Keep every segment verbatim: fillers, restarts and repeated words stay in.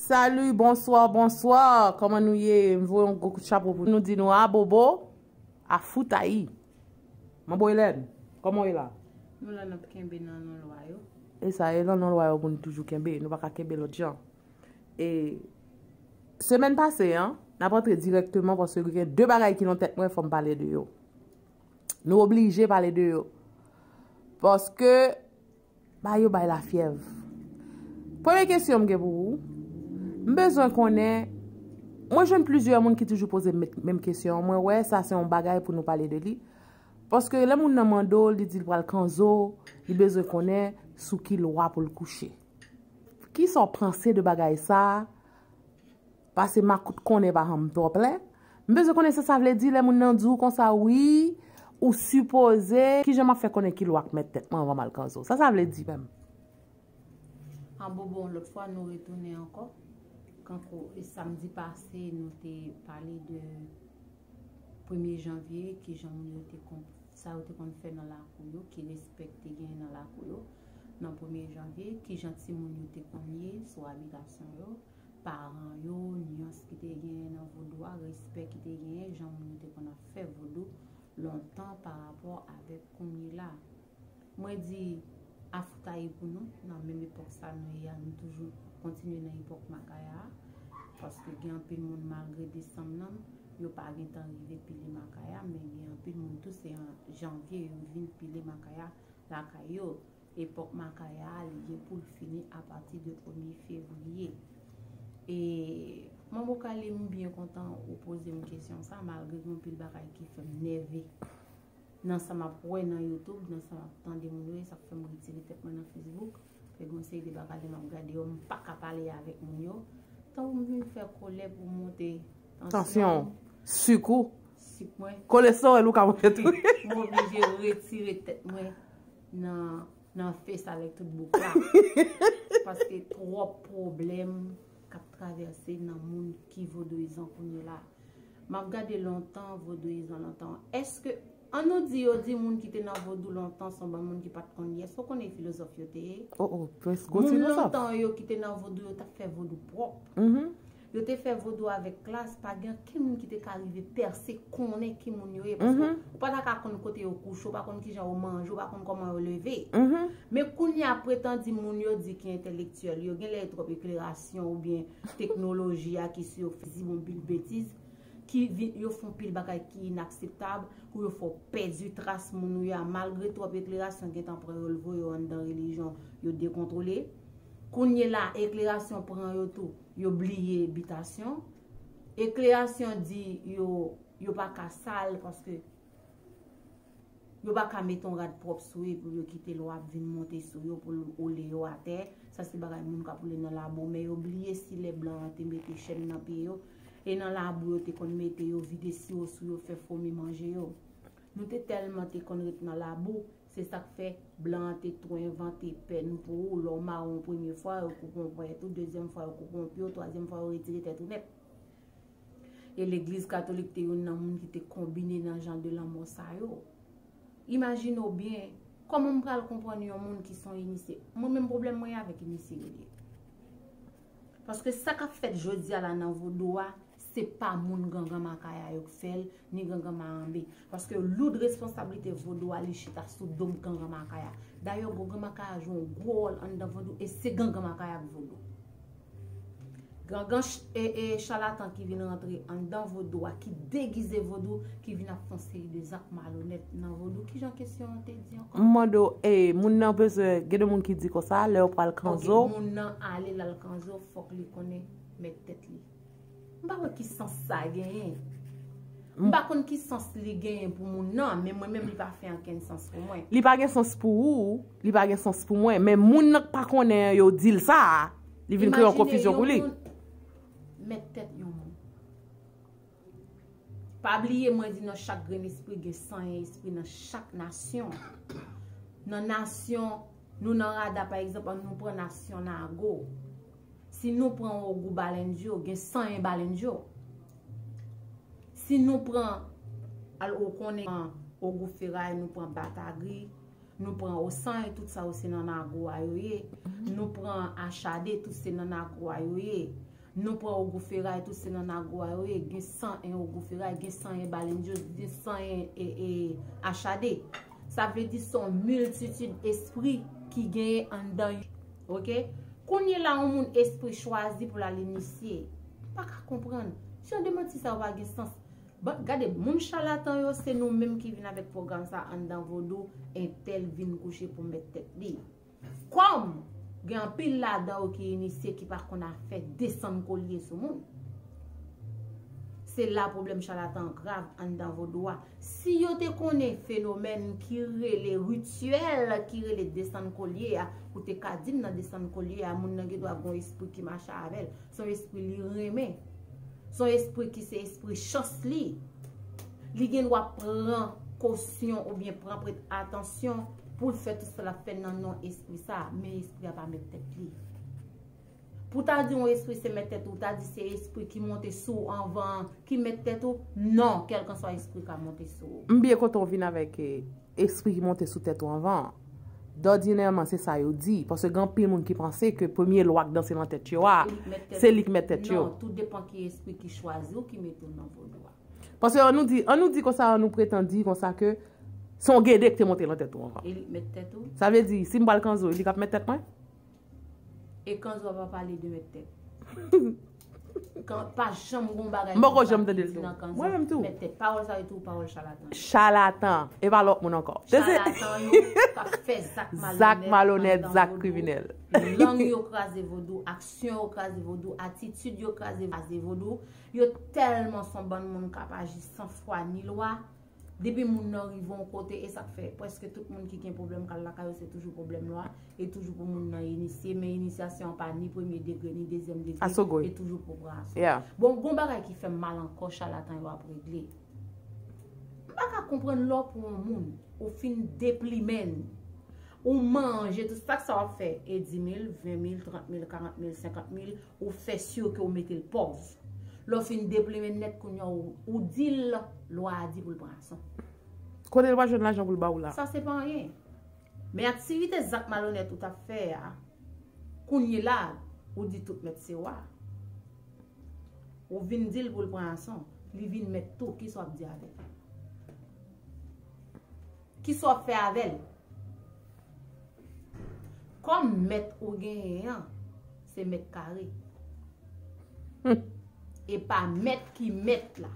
Salut, bonsoir, bonsoir. Kòman nou ye? M voye yon gwo kout chapo pou nou di nou abobo, afoutayi. Manbo Hélène, kòman w ye la? Nou la, n ap kenbe nan non lwa yo. E sa, e nan non lwa yo pou nou toujou kenbe. Nou pa ka kenbe lòt jan. E semèn pase an, n ap antre dirèkteman paske gen de bagay ki nan tèt mwen, fò m pale de yo. Nou oblije pale de yo. Paske bay yo bay lafyèv. Premye kesyon m gen pou ou, m bezwen konnen, mwen jwenn plizyè moun ki toujou poze m menm kesyon an, mwen wè sa se yon bagay pou nou pale de li. Paske lè moun nan mande w, li di l pral kanzo, li bezwen konnen sou ki lwa pou l kouche. Kisa w panse de bagay sa a? Pase makout konnen pa janm twò plen. M bezwen konnen sa sa vle di lè moun nan di w konsa, wi, ou sipoze, kijan m ap fè konnen ki lwa k mèt tèt mwen anvan m al kanzo? Sa sa vle di menm? Abobo, yon lòt fwa, nou retounen ankò. Kankou, e samdi pase, nou te pale de premye janvye, kijan moun yo te konn, sa yo te konn fè nan lakou yo, ki respè ki te genyen nan lakou yo. Nan premye janvye, kijan timoun yo te konn ye sou abitasyon yo, paran yo, nyans ki te genyen nan vodou a, respè ki te genyen, jan moun yo te konn ap fè vodou lontan pa rapò avèk kounye la. Mwen di, afoutayi pou nou, nan menm epòk sa nou ye a, nou toujou kontinye nan epòk makaya a, paske gen anpil moun, malgre desanm nan, yo pa gentan rive pile makaya, men gen anpil moun tou, se an janvye yo vin pile makaya lakay yo. Epòk makaya a, li gen pou l fini apati de premye fevriye. E, Manbo Kali, m byen kontan ou poze m kesyon sa, malgre gen anpil bagay ki fè m nève nan sa m ap wè nan YouTube, nan sa m ap tande moun yo, e sa k fè m retire tèt mwen nan Facebook. Fè gen yon seri de bagay lè m ap gade yo, m pa ka pale avèk moun yo. Tankou m vin fè kòlè pou monte tansyon, tansyon, sik ou, sik mwen, kolestewòl ou ka monte tou. M oblije retire tèt mwen nan, nan fes avèk tout bouk la. Paske twòp pwoblèm k ap travèse nan moun ki vodouyizan kounye la. M ap gade lontan, vodouyizan lontan. Èske, an nou di yo di moun ki te nan vodou lontan se yon bann moun ki pa t konn li. Èske w konnen filozòf yo te ye? Oh, oh, prince, gwo filozòf. Moun lontan yo ki te nan vodou, yo t ap fè vodou pwòp. Mhm. Yo te fè vodou avèk klas, pa gen okenn moun ki te ka rive pèse konnen ki moun yo ye, paske, mhm, ou pa ta ka konn kote yo kouche, ou pa konn kijan yo manje, ou pa konn kòman yo leve. Mhm. Men kounye a, pretann di moun yo di ki entèlektyèl, yo genlè twòp eklerasyon oubyen teknoloji a ki sou yo, fè di yon pil betiz, ki vin, yo fè yon pil bagay ki inakseptab, pou yo fè w pèdi tras moun ou ye a, malgre twòp eklerasyon gentan pran yo, l voye yo anndan relijyon, yo dekontwole. Kounye la, eklerasyon pran yo tou, yo bliye bitasyon. Eklerasyon di yo, yo pa ka sal paske yo pa ka mete yon rad pwòp sou yo epi yo kite lwa ap vin monte sou yo pou l woule yo atè. Sa se bagay moun k ap woule nan labou, men yo bliye si lè blan an te mete chèn nan pye yo. E nan labou yo te konn mete yo, vide siwo sou yo, fè fomi manje yo. Nou te tèlman te konn ret nan labou, se sa k fè blan an te tou envante pèn pou ou. Lè w mawon premye fwa, yo koupe yon ponyèt ou, dezyèm fwa, yo koupe yon pye w, twazyèm fwa, yo retire tèt ou nèt. E legliz katolik te youn nan moun ki te konbine nan jan de lanmò sa yo. Imajine w byen, kòman m pral konprann yon moun ki se yon inisye? Mwen menm pwoblèm mwen avèk inisye yo ye. Paske sa k ap fèt jodi a la nan vodou a, se pa moun gangan makaya yo k fè l, ni gangan mayanbe. Paske loud responsablite vodou a, li chita sou do gangan makaya. Dayè, gangan makaya jwe yon gwo wòl anndan vodou, e se gangan makaya k vodou. Gangan ch-, e, e, chalatan ki vin rantre anndan vodou a, ki degize vodou, ki vin ap fè yon seri de zak malonèt nan vodou. Kijan kesyon an te di ankò? M mande w, e, moun nan bezwen, gen de moun ki di konsa, lè yo pral kanzo. Ok, moun nan ale l al kanzo, fòk li konnen mèt tèt li. M pa wè ki sans sa genyen. M pa konn ki sans li genyen pou moun nan, men mwen menm li pa fè ankenn sans pou mwen. Li pa gen sans pou ou, li pa gen sans pou mwen, men moun nan k pa konnen an, yo di l sa, li vin kreye yon konfizyon pou li. Imajine yon moun mèt tèt yon moun. Pa bliye mwen di nan chak grenn espri gen san espri nan chak nasyon. Nan nasyon, nou nan rada pa egzanp, ann nou pran nasyon Nago. Si nou pran Ogou Balendyo, gen san balendyo. Si nou pran, al ou konnen Ogou Feray, nou pran Batagri, nou pran Osanj, tout sa yo se nan Nago a yo ye. Nou pran Achade, tout se nan Nago a yo ye. Nou pran Ogou Feray tou, se nan Nago a yo ye, gen san en Ogou Feray, gen san en Balendyos, gen san en e, e, Achade. Sa vle di se yon miltitid espri ki genyen anndan yo. Oke? Kounye la, yon moun espri chwazi pou l al inisye. M pa ka konprann. Jan de manti sa yo pa gen sans. Bon, gade, moun chalatan yo, se nou menm ki vin avèk pwogram sa anndan vodou, entèl vin kouche pou mèt tèt li. Kòm gen anpil ladan yo ki inisye ki pa konn afè desann kolye sou moun. Se la pwoblèm chalatan an grav anndan vodou a. Si yo te konnen fenomèn ki rele rityèl, ki rele desann kolye a, ou te ka di m nan desann kolye a, moun nan gen dwa gen yon espri ki mache avè l. Se yon espri li renmen. Se yon espri ki se espri chans li. Li gen dwa pran kosyon oubyen pran prèt atansyon pou l fè tout sa l ap fè nan non espri sa, men espri a pa mèt tèt li. Pou ta di yon espri se mèt tèt ou, ta di se espri ki monte sou ou anvan an ki mèt tèt ou, non, kèlkanswa espri ka monte sou ou. M byen kontan w vin avèk, eh, espri ki monte sou tèt ou anvan an. Dòdinèman, se sa yo di. Paske gen anpil moun ki panse ke premye lwa k danse nan tèt yo a, se li k mèt tèt yo. Non, tout depan ki espri ki chwazi w ki mete w nan vodou a. Paske an nou di, an nou di konsa, an nou pretann di konsa ke se yon gede ki te monte nan tèt ou anvan. E li k mèt tèt ou? Sa vle di, si m pral kanzo, e li k ap mèt tèt mwen? E kanzo a pa pale de mèt tèt. Kan, pa janm gon bagay konsa ki di nan kanzo. Mwen menm tou. Mèt tèt. Pawòl sa yo tou pawòl chalatan. Chalatan. E pa lòt moun ankò. Chalatan yo k ap fè zak malonèt, zak malonèt, zak kriminèl. Lang yo kraze vodou, aksyon yo kraze vodou, atitid yo kraze, kraze vodou. Yo tèlman se yon bann moun k ap aji san fwa ni lwa. Depi moun nan rive yon kote, e sa k fè prèske tout moun ki gen pwoblèm k al lakay yo, se toujou pwoblèm lwa, e toujou pou moun nan inisye, men inisyasyon an pa ni premye degre, ni dezyèm degre, e toujou pou pran asou. Bon, gon bagay ki fè m mal ankò, chalatan yo ap regle. M pa ka konprann lè w pran yon moun, ou fin deplimen l, ou manje, tout sa k sa w ap fè, e di mil, ven mil, trant mil, karant mil, senkant mil, ou fè si ke w mete l pòv. Lè w fin deplimen nèt, kounye a ou, ou di l, lwa a di pou l pran ason. Kote l pral jwenn lajan pou l ba w la? Sa se pa anyen. Men aktivite zak malonèt ou t ap fè a, kounye la, ou di tout mèt se wa. Ou vin di l pou l pran ason. Li vin mèt tou, kisa w ap di avè l? Kisa w ap fè avè l? Kòm mèt ou genyen an, se mèt kare. E pa mèt ki mèt la.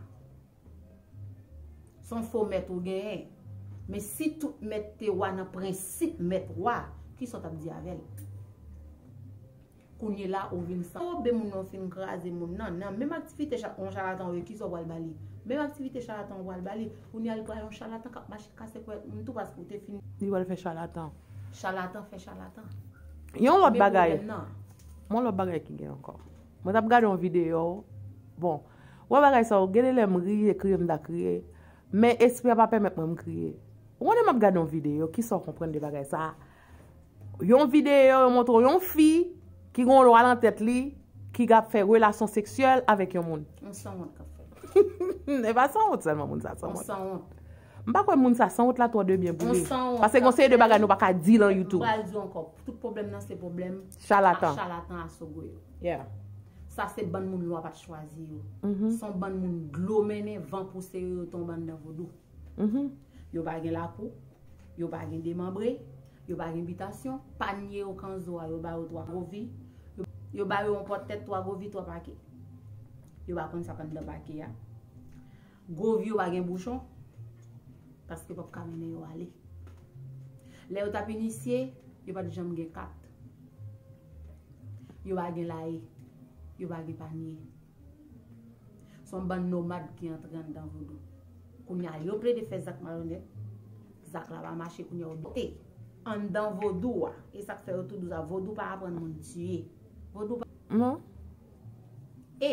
Se yon fo mèt ou genyen. Men si tout mèt te wa nan prensip mèt wa, kisa w t ap di avè l? Kounye la, ou vin sanwobe moun nan, ou fin kraze moun nan. Nan menm aktivite cha-, yon chalatan ou ye, kisa w pral ba li? Menm aktivite chalatan ou pral ba li. Kounye a, li pral yon chalatan k ap mache kase kwèt moun tou paske ou te fin. Li pral fè chalatan. Chalatan fè chalatan. Yon lòt bagay. Yon lòt bagay ki gen ankò. Mwen t ap gade yon videyo. Bon, wè bagay sa yo, gen de lè m ri, e kriye m ta kriye. Men espri a pa pèmèt mwen m kriye. Ou konnen m ap gade yon videyo, kisa w konprann de bagay sa a? Yon videyo, yo montre w yon fi ki gen yon lwa nan tèt li, ki ap fè relasyon seksyèl avèk yon moun. Yon sanwont k ap fè. E pa sanwont sèlman moun sa sanwont. Yon sanwont. M pa kwè moun sa sanwont la twò de byen pou li. Yon sanwont. Paske gen yon seri de bagay nou pa ka di lan YouTube. M pral di w ankò, tout pwoblèm nan se pwoblèm chalatan. Chalatan asogo yo. Yeah. Sa se bann moun lwa pa t chwazi yo. Se yon bann moun dlo mennen, van pouse yo, yo tonbe anndan vodou. Yo pa gen lakou, yo pa gen demanbre, yo pa gen bitasyon, pa nye yo kanzo a, yo ba yo twa govi, yo, yo ba yo yon pòt tèt, twa govi, twa pake. Yo pa konn sa k anndan pake a. Govi yo pa gen bouchon, paske p ap ka mennen yo ale. Lè yo t ap inisye, yo pa t janm gen kat. Yo pa gen laye, yo pa gen panye. Se yon bann nomad ki antre anndan vodou. Kounye a, yo plede fè zak malonèt, zak la pa mache, kounye a, yo dote anndan vodou a. E sa k fè yo toujou di sa, vodou pa aprann moun tiye. Vodou pa. Non. E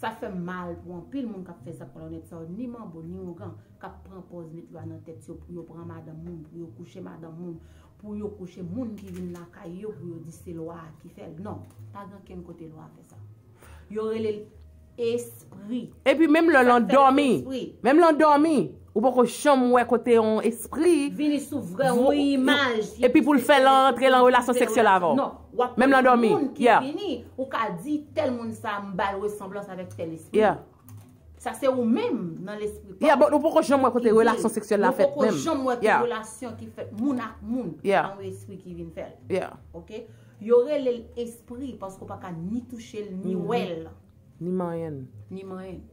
sa fè m mal pou anpil moun k ap fè zak malonèt sa yo, ni manbo, ni ougan, k ap pran pòz met lwa nan tèt yo pou yo pran madanm moun, pou yo kouche madanm moun, pou yo kouche moun ki vin lakay yo, pou yo di se lwa a ki fè l. Non, pa gen okenn kote lwa a fè sa. Yo rele l espri. Epi menm lè l andòmi, menm lè l andòmi, Ou poko janm wè kote yon espri vini sou vrè yon imaj, epi pou l fè l antre nan relasyon seksyèl avè w. Non, w ap menm nan dòmi, moun ki vini, ou ka di tèl moun sa, m ba l resanblans avèk tèl espri. Sa se ou menm nan lespri pa w. Yeah, but ou poko janm wè kote relasyon seksyèl la fèt menm. Ou poko janm wè ki relasyon ki fèt moun ak moun, an yon espri ki vin fè l. Ok? Yo rele l espri paske w pa ka ni touche l, ni wè l. Ni manyen l. Ni manyen l.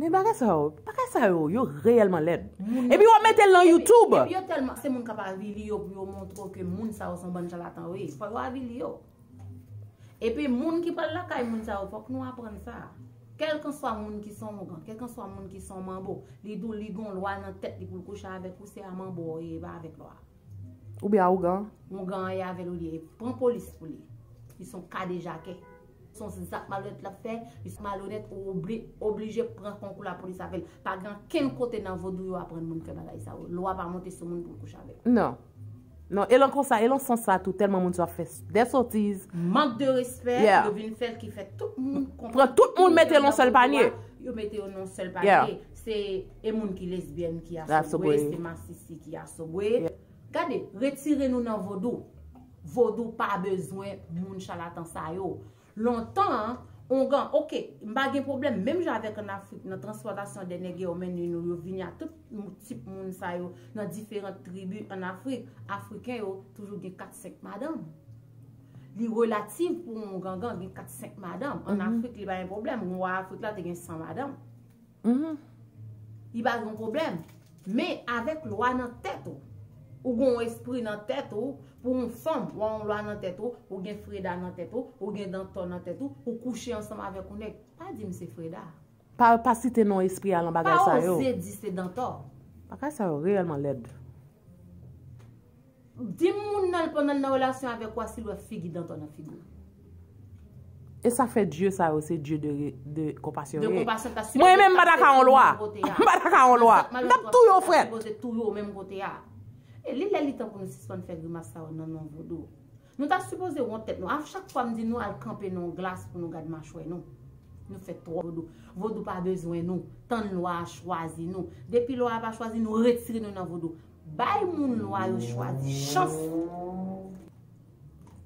Men bagay sa yo, bagay sa yo, yo reyèlman lèd. Epi w ap mete l nan YouTube. Epi yo tèlman, se moun k ap avili yo pou yo montre w ke moun sa yo se yon bann chalatan yo ye. Fò yo avili yo. Epi moun ki pral lakay moun sa yo, fòk nou aprann sa. Kèlkanswa moun ki se yon ougan, kèlkanswa moun ki se yon manbo, li di w li gen yon lwa nan tèt li pou l kouche avèk ou, se a manbo w ye, e pa avèk lwa. Oubyen a ougan. Ougan an ye avè l ou li ye. Pran polis pou li. Li se yon kadejakè. Se yon zak malonèt l ap fè, li se malonèt ou obli, oblije pran konkou lapolis avè l. Pa gen ankenn kote nan vodou yo aprann moun fè bagay sa yo. Lwa pa monte sou moun pou l kouche avè l. Non. Non, e lan konsa, e lan sans sa tou, tèlman moun sa ap fè s- dè sotiz. Mank de respè, yo vin fè l ki fè tout moun konprann. Pran tout moun mete l nan sèl panye. Yo mete yo nan sèl panye. Se e moun ki lesbyèn ki asogwe, se masisi ki asogwe. Gade, retire nou nan vodou. Vodou pa bezwen moun chalatan sa yo. Lontan, ongan, ok, m pa gen pwoblèm, menm jan avèk ann Afrik, nan transpòtasyon dè nèg yo mennen nou, yo vini a tout tip moun sa yo, nan diferan tribi ann Afrik, Afriken yo toujou gen kat senk madanm. Li relatif pou yon gangan gen kat senk madanm. Ann Afrik, li pa gen pwoblèm. Wa Afrik la te gen san madanm. Li pa gen pwoblèm. Men avèk lwa nan tèt ou, ou gen yon espri nan tèt ou, pou yon fanm, ou gen yon lwa nan tèt ou, ou gen Freda nan tèt ou, ou gen Dantò nan tèt ou, ou kouche ansanm avèk yon nèg. Pa di m se Freda. Pa, pa site non espri a lan bagay sa yo. Pa oze di se Dantò. Bagay sa yo reyèlman lèd. Di moun nan l pandan l nan relasyon avèk ou a si l wè figi Dantò nan figi w. E sa fè dye sa yo se dye de, de konpasyon yo ye. Mwen menm m pa ta ka yon lwa. M pa ta ka yon lwa. M t ap touye w frèt. Sipoze touye w menm kote a. E li lè li tan pou nou sispann fè grimas sa yo nan non vodou. Nou ta sipoze wont tèt nou. A chak fwa m di nou al kanpe nan yon glas pou nou gad machwè nou. Nou fè twòp vodou. Vodou pa bezwen nou. Tann lwa a chwazi nou. Depi lwa a pa chwazi nou, retire nou nan vodou. Bay moun lwa yo chwazi chans.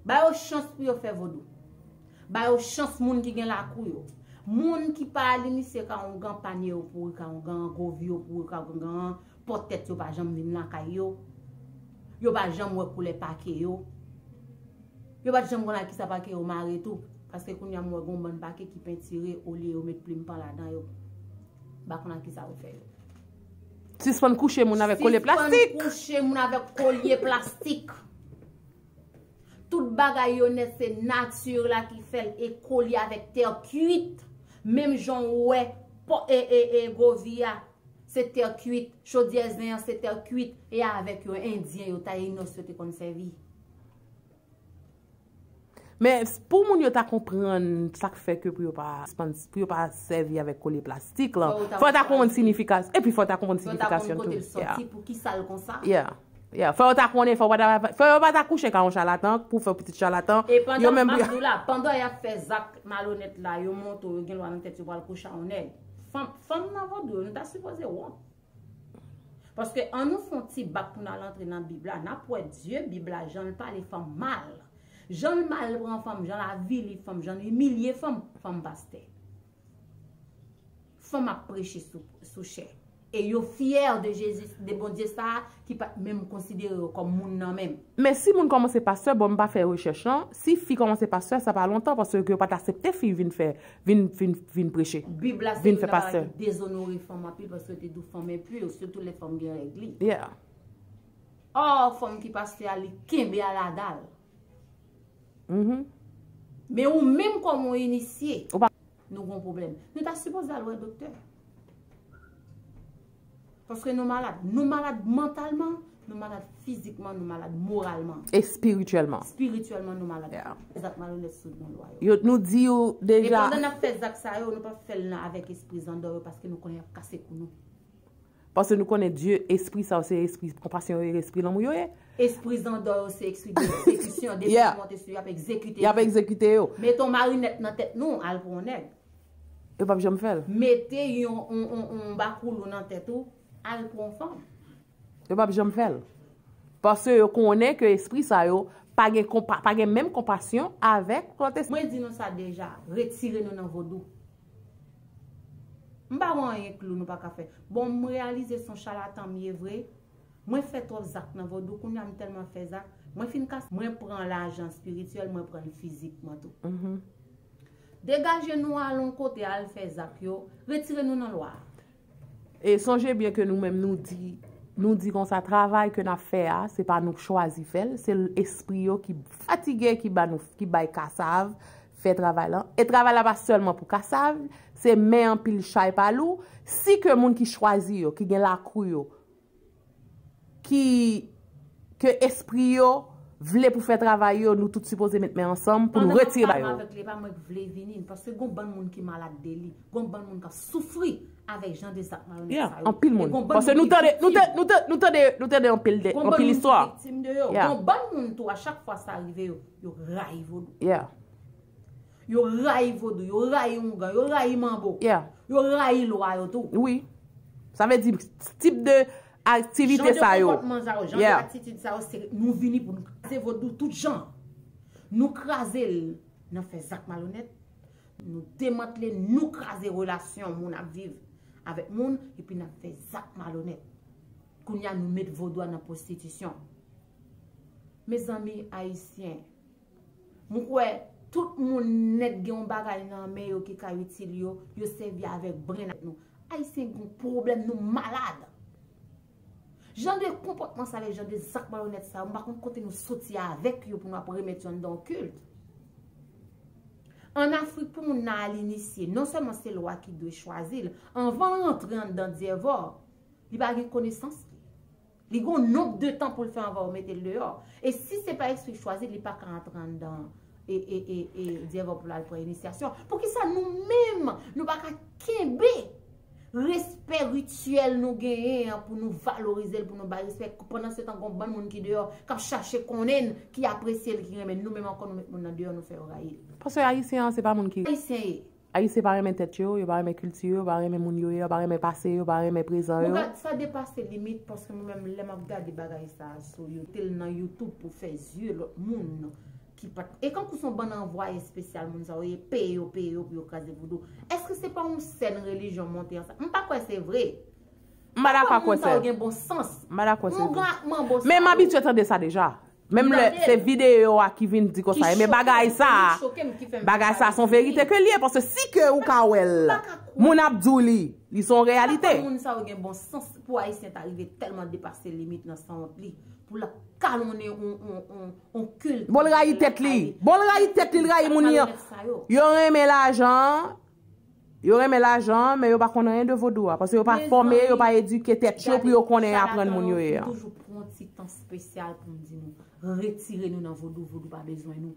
Ba yo chans pou yo fè vodou. Ba yo chans moun ki gen lakou yo. Moun ki pa al inisye ka ongan panye yo pouri, ka ongan govi yo pouri, ka ongan pòt tèt yo pa janm vin lakay yo. Yo pa janm wè koulè pake yo. Yo pa t janm konn ak kisa pake yo mare tou. Paske kounye a m wè gon bann pake ki pentire olye yo met plim pan ladan yo. M pa konn ak kisa yo fè yo. Sispann kouche moun avèk kolye plastik. Sispann kouche moun avèk kolye plastik. Tout bagay yo nèt se nati la ki fè l e kolye avèk tè kwit. Menm jan w wè po- e, e, e govi a, se tè kwit. Chodyè zen an se tè kwit. E avèk yo, endyen yo, tayinos yo te konn sèvi. Men s- pou moun yo ta konprann sa k fè ke pou yo pa spann- pou yo pa sèvi avèk kolye plastik lan, fò yo ta konprann sinifikasyon, epi fò yo ta konprann sinifikasyon tou. Fò yo ta konn kote l sòti, pou ki sa l konsa. Yeah. Yeah. Fò yo ta konnen, fò yo pa ta, fò yo pa ta kouche ka yon chalatan, pou fè yon pitit chalatan. E pandan m ap di w la, pandan y ap fè zak malonèt la, yo montre w, yo gen lwa nan tèt yo pral kouche a yon nèg. Fanm, fanm nan vodou yo, nou ta sipoze wont. Paske ann nou fè yon ti bak pou n al antre nan Bib la, n ap wè Dye, Bib la, jan l pale fanm mal. Jan l mal pran fanm, jan l avili fanm, jan l imilye fanm, fanm pastè. Fanm ap preche sou, sou chè. E yo fyè de Jezi, de Bondye sa a, ki pa t menm konsidere yo kòm moun nan menm. Men si moun kòmanse pastè, bon, m pa fè rechèch lan, si fi kòmanse pastè, sa pa lontan, paske yo pa t aksepte fi vin fè, vin, vin, vin preche, vin fè pastè. Bib la se youn nan bagay ki dezonore fanm anpil, paske yo te di w fanm enpi, sitou lè fanm gen règ li. Yeah. Ò, fanm ki pastè a, li kenbe aladal. Men ou menm kòm yon inisye, nou gon pwoblèm. Nou ta sipoze al wè doktè. Paske nou malad. Nou malad mantalman, nou malad fizikman, nou malad moralman. Espirityèlman. Espirityèlman, nou malad. Yeah. Zak malonèt sou non lwa yo. Yo, nou di yo deja. E pandan n ap fè zak sa yo, nou p ap fè l nan avèk espri zandò yo, paske nou konnen y ap kase kou nou. Paske nou konnen Dye, espri sa yo, se espri konpasyon yo ye, espri lanmou yo ye. Espri zandò yo, se espri de egzekisyon. Depi yo monte sou yo, y ap egzekite yo. Y ap egzekite yo. Mete yon marinèt nan tèt nou, al pran yon nèg. Yo p ap janm fè l. Mete yon, yon, yon, yon bakoulou nan tèt ou, al pran yon fanm. Yo p ap janm fè l. Paske yo konnen ke espri sa yo pa gen konpa, pa gen menm konpasyon avèk lòt espri. Mwen di nou sa deja, retire nou nan vodou. M pa wè anyen klou nou pa ka fè. Bon, m reyalize se yon chalatan m ye vre. Mwen fè twòp zak nan vodou, kounye a m tèlman fè zak. Mwen fin kase, mwen pran lajan espirityèl, mwen pran l fizikman tou. Degaje nou al yon kote, al fè zak yo, retire nou nan lwa a. E sonje byen ke nou menm nou di, nou di konsa, travay ke n ap fè a, se pa nou k chwazi fè l, se l- espri yo ki fatige, ki ba nou, ki bay Kasav fè travay lan. E travay la pa sèlman pou Kasav, se men anpil chay pa lou. Si ke moun ki chwazi yo, ki gen lakou yo, ki ke espri yo vle pou fè travay yo, nou tout sipoze met men ansanm pou nou retire ba yo. Avèk li, e pa mwen k vle vini, paske gon bann moun ki malad de li, gon bann moun k ap soufri avèk jan de zak malonèt sa yo. Anpil moun. Paske nou tande, nou tande, nou tande anpil de, anpil istwa. Gon bann moun tou, a chak fwa sa rive yo, yo rayi vodou. Yo rayi vodou, yo rayi oungan, yo rayi manbo. Yo rayi lwa yo tou. Wi. Sa vle di, tip de aktivite sa yo. Jan de konpòtman sa yo, jan de atitid sa yo, se nou vini pou nou kraze vodou tout jan. Nou kraze l nan fè zak malonèt, nou demantle, nou kraze relasyon moun ap viv avèk moun, epi n ap fè zak malonèt. Kounye a nou met vodou a nan pwostitisyon. Mezanmi ayisyen, m kwè tout moun nèt gen yon bagay nan men yo ki ka itil yo, yo sèvi avèk brenn nou. Ayisyen gen yon pwoblèm, nou malad. Jan de konpòtman sa yo, jan de zak malonèt sa yo, m pa konn kote nou soti avèk yo pou nou ap remèt yo anndan yon kilt. Ann Afrik, pou moun nan al inisye, non sèlman se lwa ki dwe chwazi l, anvan l rantre anndan dyèvò, li pa gen konesans li. Li gen yon nonb de tan pou l fè anvan yo mete l deyò. E si se pa espri chwazi, li pa ka antre anndan e, e, e, e dyèvò pou l al pran inisyasyon. Poukisa nou menm, nou pa ka kenbe respè rityèl nou genyen an pou nou valorize l, pou nou bay respè? Pandan se tan, gon bann moun ki deyò, k ap chache konnen n, ki apresye l, ki renmen n. Nou menm ankò, nou met moun nan deyò, nou fè yo rayi l. Paske Ayisyen an, se pa moun ki. Ayisyen ye. Ayisyen pa renmen tèt yo, yo pa renmen kilti yo, yo pa renmen moun yo ye, yo pa renmen pase yo, yo pa renmen prezan yo. Sa depase limit, paske mwen menm, lè m ap gade bagay sa a sou YouTube, te l nan YouTube pou fè zye lòt moun ki pa t. E kankou se yon bann anvwaye espesyal moun sa yo ye, peye yo, peye yo pou yo kraze vodou. Èske se pa yon sèn relijyon monte ansanm? M pa kwè se vre. M pa dakò kwè se. Gen bon sans. M pa dakò se vre. Men m abitye tande sa deja. Menm lè se videyo a ki vin di konsa, men bagay sa, bagay sa se yon verite ke l ye, paske si ke ou ka wè l, moun ap di w li, li se yon reyalite. Moun sa yo gen bon sans pou Ayisyen ta rive tèlman depase limit nan sanwont li, pou l ap kalonnen yon, yon, yon, yon kilt. Bon, l rayi tèt li. Bon, l rayi tèt li, l rayi moun yo. Yo renmen lajan. Yo renmen lajan, men yo pa konn anyen de vodou a. Paske yo pa fòme, yo pa edike tèt yo pou yo konnen aprann moun yo ye a. M toujou pran ti tan espesyal pou m di nou, retire nou nan vodou, vodou pa bezwen nou.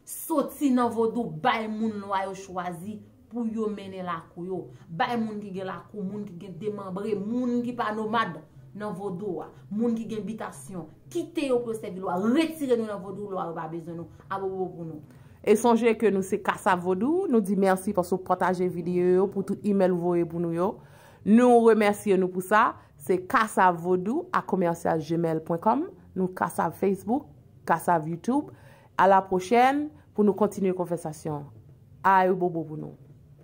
Soti nan vodou, bay moun lwa yo chwazi pou yo mennen lakou yo. Bay moun ki gen lakou, moun ki gen demanbre, moun ki pa nomad nan vodou a, moun ki gen bitasyon, kite yo pou yo sèvi lwa, retire nou nan vodou, lwa yo pa bezwen nou, abobo pou nou. E sonje ke nou se Kasav Vodou, nou di mèsi paske w pataje videyo yo pou tout email ou voye pou nou yo. Nou remèsye nou pou sa. Se kasav vodou a commercial gmail point com. Nou Kasav Facebook, Kasav YouTube. A la pwochèn pou nou kontinye konvèsasyon. Ay ou bobo pou nou.